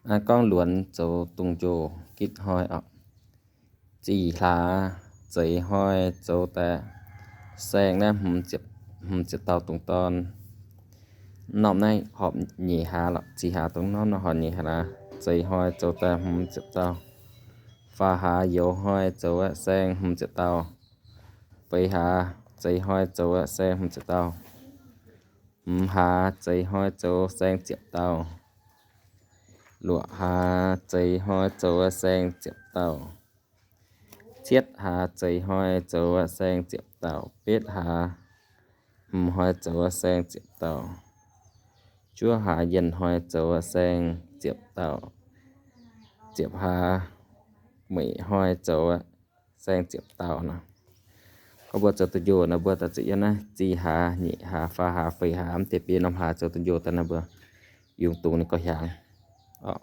Aa, gorngv luonx zoux dungz-njoh gitv hnoi oc. Zih hlaax zeix hnoi zoux daaih saeng naaiv hmz ziepc dauh dungz dorn. Norm naaiv horpc nyeic hlaax lorqc. Zih hlaax dongh norm naaiv horpc nyeic hlaax. Zeix hnoi zoux daaih hmz ziepc dauh. Faam hlaax youz hnoi zoux saeng hmz ziepc dauh. Feix hlaax zeix hnoi zoux saeng hmz ziepc dauh. Hmz hlaax zeix hnoi zoux saeng ziepc dauh. Luoqc hlaax zeix hnoi zoux saeng ziepc dauh. Cietv hlaax zeix hnoi zoux saeng ziepc dauh. Betv hlaax hmz hnoi zoux saeng ziepc dauh. Juov hlaax yienh hnoi zoux saeng ziepc dauh. Ziepc hlaax meic hnoi zoux saeng ziepc dauh nor. Gorngv mbuo zoux dungz-njoh nor, mbuo daaih zuqc yiem naaiv zih hlaax, nyeic hlaax, faam hlaax, feix hlaax, mv deix biei norm hlaax zoux dungz-njoh daaih nor, mbuo yungz dungz ninh gauh hiaangx oc.